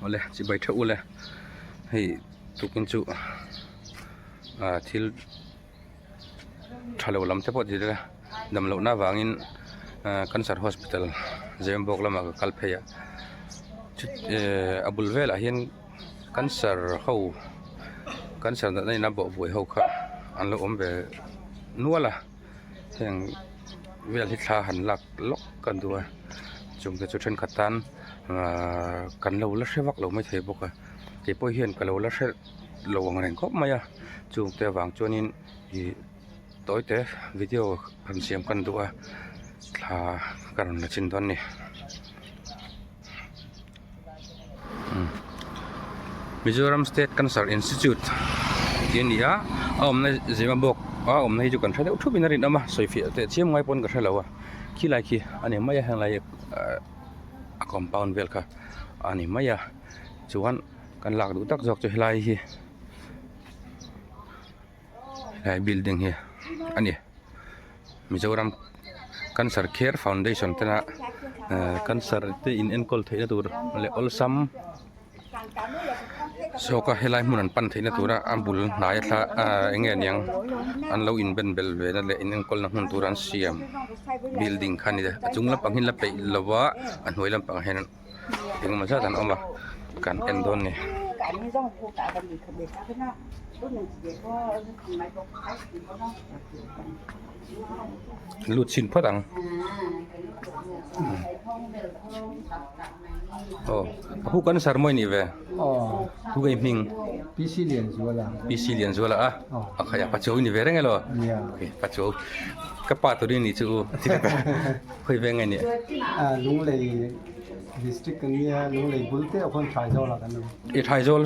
Awle chibai theuh ule hei tukin chu ah thil tha lo lam te pawh ti ila dam loh na avangin ah cancer hospital Zembawk lamah ka kal phei a eh a bul velah hian cancer ho cancer natna in a bawhbuai ho kha an lo awm ve nual a. Heng vel hi thla han lak lawk ka duh a chung te chu thenkhat tan ahh kan lo la hre vak lo maithei bawk a keipawh hian ka lo la hre lo ang reng khawp mai a chung te avang chuanin ih tawi te video han siam kan duh a thla ka rawn la chin dawn a ni. Mizoram State Cancer Institute tih a ni a a awmna Zemabawk a awmna hi chu kan hre deuh thup in a rinawm a sawi fiah teh chiam ngai pawn ka hre lo a khilai khi a ni mai a henglai ahh a compound vel kha a ni mai a chuan kan lak duh tak zawk chu helai hi helai building hi a ni. Mizoram Cancer Care Foundation tena ehh cancer te in enkawl theihna tur leh awlsam zawka helai hmun an pan theihna tura a bul hnaia thla ahh eng nge niang an lo in ben bel ve na leh in enkawlna hmun tur an siam building kha a ni a chung lampang hi an la peih lo va a hnuai lampang ah hian engemaw zat an awm a kan en dawn a ni. Lut chhin phawt ang aw a hu kan sar mawi nih ve thu ka hming PC Lianzuala PC Lianzuala a a khaih a pachuau ni ve reng elaw pachuau ka pa turin ni chu khawi veng nge nih Lunglei district kan nia Lunglei bul te ah khuan Thaizawl ah kan awm i Thaizawl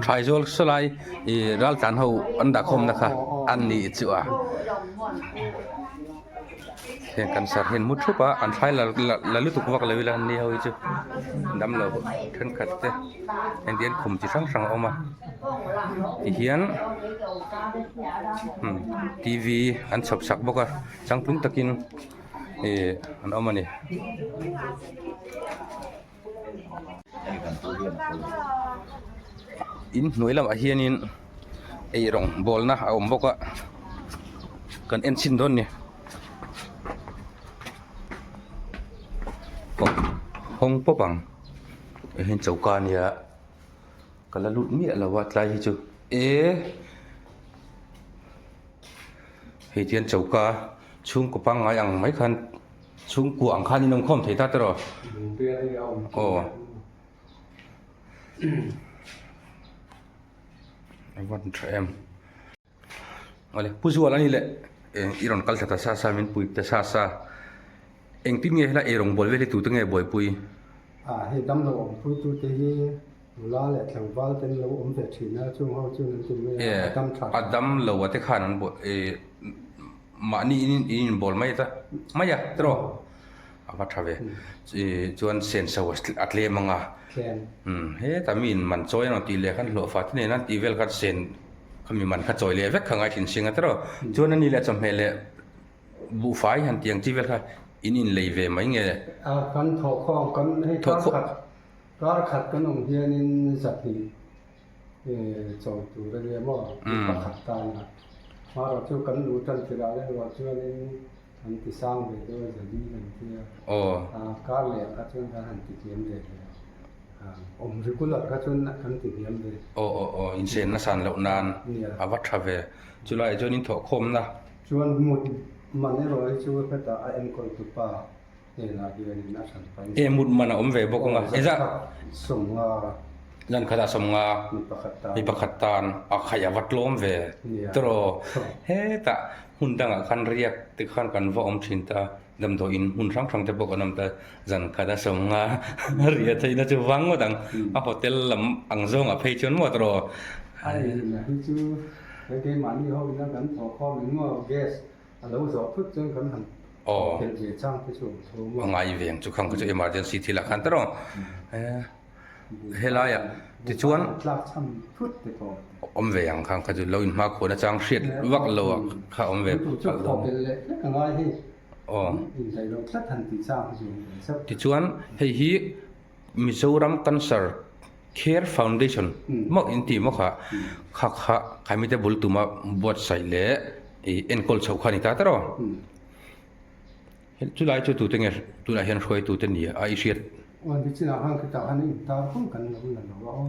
Thaizawl sawlai i raltlan ho an dah khawmna kha an ni chu a heng kan sar hian mu thup a an thlai la la lutuk vak lo ila an ni ho hi chu damlo thenkhat te heng te hian khum chi hrang hrang a awm a tihian t v an chhawp sak bawk a changtlung takin ih an awm a ni. In hnuai lamah hianin ei rawng bawlna a awm bawk a kan en chhin dawn a ni hawng pawp ang hei hian choka a nia ka la lut miah lo a tlai hi chu e hei tihian choka chhungkaw pangngai ang mai khan. Chhungkua ang khan in awm khawm thei ta tiraw? Aw. A van tha em. Awle Pu Zual ani leh i rawn kal thla ta sa sa min pui ta sa sa. Engtin nge helai eirawng bawl vel hi tute nge buaipui? A hei damlo awmpui tute hi nula leh tlangval te an lo awm ve thin a, chung ho chuan an ti mai a, a dam tha. A damlo a te khan an buai Mahni in in inbawl mai ta mai a tiraw a va tha ve chuan senso a tlem ang a heta mi in man chawi emaw tih leh khan hlawhfa te nen a tih vel khan sen khami man kha chawi leh vek kha ngai thin sing a tiraw chuan ani leh chawhmeh leh buhfai han tih ang chi vel kha in inlei ve mai nge. A kan thawhkhawm kan hei kar khat kar khat kan awm hianin zahnih chawi tur a nia maw mi pakhat tan a hmarawh chu kan lu tan tirh ah erawh chuanin an ti sang ve deuh a zali kan tia a kar leh kha chuan kan han ti hniam ve leh a awm regular kha chuan kan ti hniam ve aw aw aw inchen na san loh nan a va tha ve chulai ah chuan in thawh khawm na chuan mut man erawh hi chu hetah a enkawl tu pa hnenah hianin a hran pain. E mut man a awm ve bawk ang a. Zan khat sawmnga. Zan khatah sawmnga. Mi pakhat tan. Mi pakhat tan a khaih a va tlawm ve. Tiraw hetah hmun dangah khan riak te khan kan va awm thin ta damdawiin hmun hrang hrang te pawh kan awm ta zan khata sawmnga riah theihna chu vang ngawt ang a hotel lam ang zawngah phei chuan maw tiraw. Ai hi chu he keimahni ho ina kan thawh khawm engmaw gas A lo zawh phut chuan kan han pelh ve chang te chu awm tho maw? A ngai veng chu khang kha chu emergency thil ah khan ta rawh. Helai ah tichuan tlak chhan phut te pawh awm ve ang khang kha chu lo in hma khuan a chang hriat vak lo ah kha awm ve phut chu khaw belh leh hlek a ngai hei. Aw. Indaih loh tlat han tih chang kha chu awm ve zauh. Tichuan hei hi Mizoram Cancer. Care Foundation maw in tih maw kha kha kha khaimite bul tuma buatsaih leh ih enkawl chhoh kha a ni ta tawrh aw. Chulai chu tute nge tunah hian hruaitu te ni a i hriat? Aw nichinah khan khitah khan in tar pawh kan lo la lo a aw.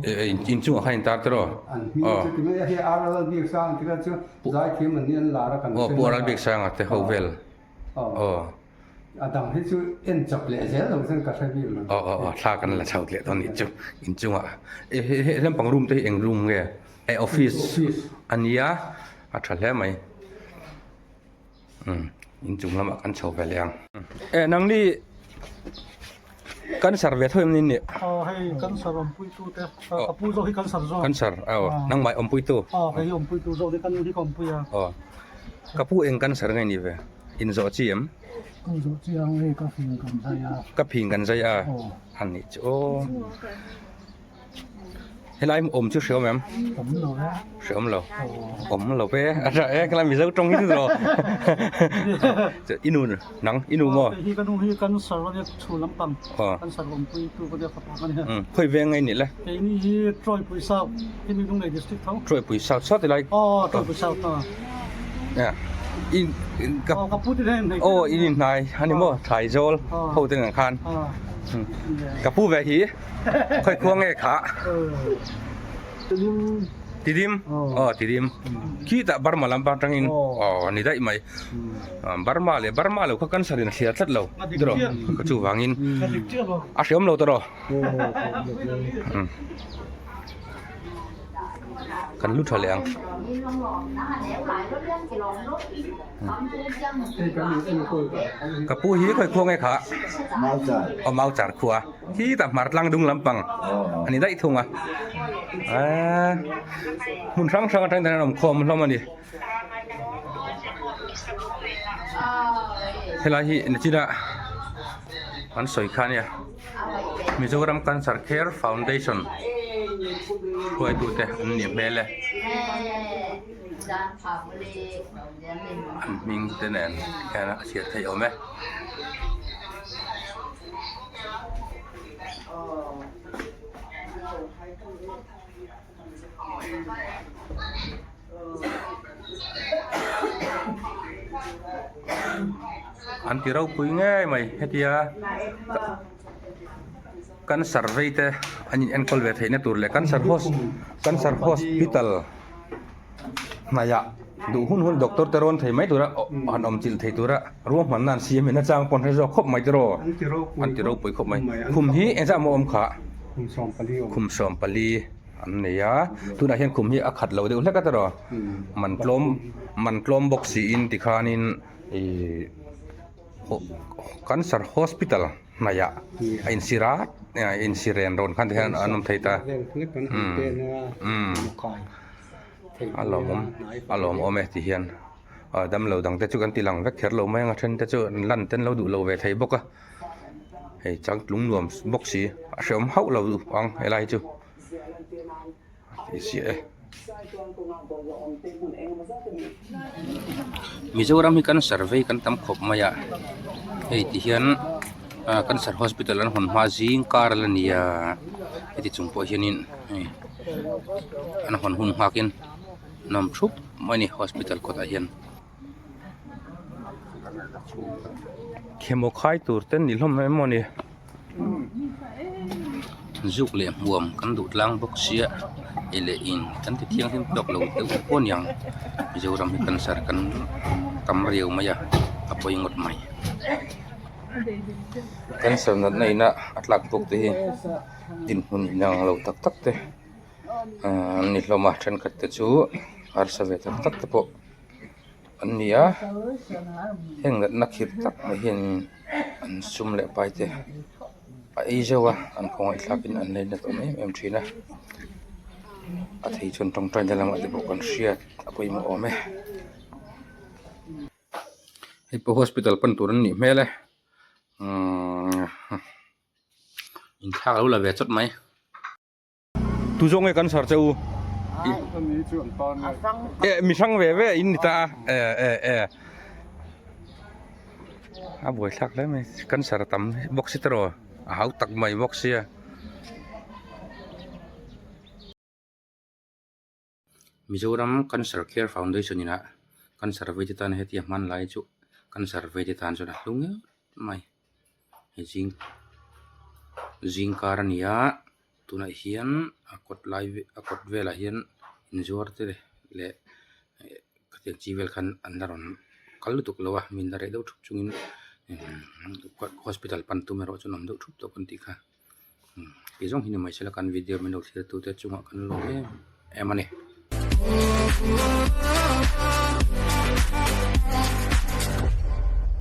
In chungah khan in tar tawrh aw? An hming chu ti mai a hei Aral Biaksanga te kha chu zaithiam an ni an lar a kan Aw Pu Aral Biaksanga te ho vel. Aw. A dang hi chu en chawp leh zel lo chuan ka hre bik lo. Aw aw aw thla kan la chho leh dawn nih chu in chungah. He lampang room te hi eng room nge? Office a nia a tha hle mai. Umm inchung lamah kan chho ve leh ang. Eh nangni cancer ve tho em ni nih? Aw hei cancer awmpuitu te ka pu zawk hi cancer zawk. Cancer aw nangmah awmpuitu. Aw kei hi awmpuitu zawk ni ka nu hi ka awmpui a. Aw ka pu eng cancer nge ni ve? Inzawh chi em? Ka inzawh chi ang hei ka phing kan zai a. Ka phing kan zai a a nih chu aw. Helai awm chu hreawm em? Awm lo e. Hreawm lo. Awm lo ve. A tha e, khala Mizo tawng hi chu lo. I nu nang, i nu maw? Hei hi ka nu hi cancer a nia chhun lampang. Cancer awmpui tu ka nia fapa ka nia. Khawi veng nge nih le? Keini hi Troipui South, hemi Lunglei district tho. Troipui South sawt i lai. Aw, Troipui South a. In ka Aw, ka pu te hian in Aw, in inhnai a ni maw? Thaizawl ho te ngang khan. Ka pu ve hi. Khoi khua nge kha? Tidim. Tidim? Aw Tidim. Khi tah Burma lam pang tangin aw ni daih mai. Burma leh Burma lo kha cancer in a thliar tlat lo. Tiraw? Ka chuvangin a hreawm lo tawh rawh. Kan lu tha leh ang. Ka pu hi khawi khua nge kha? Aw Mauchar khua. Khi tah hmar tlang dung lampang a ni daih thung a. Aaa hmun hrang hrang atang hian an awm khawm hlawm a ni. Helai hi nachina an sawi kha ania. Mizoram Cancer Care Foundation hruaitute an nih hmel e. An hming te nen hian a chhiat theih awm e. An ti ropui ngei mai hetia cancer vei te an in enkawl ve theihna tur leh cancer cancer hospital hnaihah duh hun hun doctor te rawn thei mai tura han awm chilh thei tura ruahmanna an siam hi nachang pawh an hre zawk khawp mai tiraw an ti ropui khawp mai khum hi engzah maw awm khah khum 14 an nei a tunah hian khum hi a khat lo deuh hlek a tiraw man tlawm man tlawm bawk siin tikhanin ihh cancer hospital hnaihah a insir a insir ren rawn khan te hian an awm thei ta umm a lawmawm a lawmawm e ti hian ah damlo dang te chu kan ti lang vek kher lo mai ang a then te chu an lan te an lo duh lo ve thei bawk a hei changtlung nuam bawk si a hreawm hauh lo ang helai hi chu. Mizoram hi cancer vei kan tam khawp mai a hei ti hian ah cancer hospital an hawn hma zing kar a la ni a heti chung pawh hianin hei an hawn hun nghakin an awm thup mai a ni hospital kawtah hian. Khemaw khai tur te ni hlawm emaw ni. Zuk leh hmuam kan duh tlang bawk sia ei leh in kan ti thianghlim tawk lo deuh pawh a niang Mizoram hi cancer kan tam riau mai a a pawi ngawt mai cancer natna ina a tlak bawk te hi dinhmun inang lo tak tak te ahh an ni hlawm a thenkhat te chu harsa ve tak tak te pawh an ni a heng natna khirh tak mai hian an sum leh pai te a ei zeuh a an khawngaih thlakin an lainat awm em em thin a a thei chuan tawngtaina lamah te pawh kan hriat a pawimawh awm e hei pawh hospital pan tur an nih hmel e umm inthlak a lo la ve chawt mai. Tu zawk nge kan sar che u? Eh mi hrang ve ve in ni ta a eh eh eh a buai thlak hle mai cancer a tam bawk si tiraw a hau tak mai bawk sia. Mizoram Cancer Care Foundation inah cancer vei te tan hetia hmanlai chu cancer vei te tan chuan a hlu ngeuh mai. Hei zing zing kar a ni a tunah hian a kawt lai a kawt velah hian inzuar te leh khatiang chi vel khan an la rawn kal lutuk lo a min la reh deuh thup chungin hospital pan tum erawh chuan awm deuh thup tawh kan tih kha ti zawng hi ni mai se la kan video min lo thlir tute chungah kan lawm em em a ni.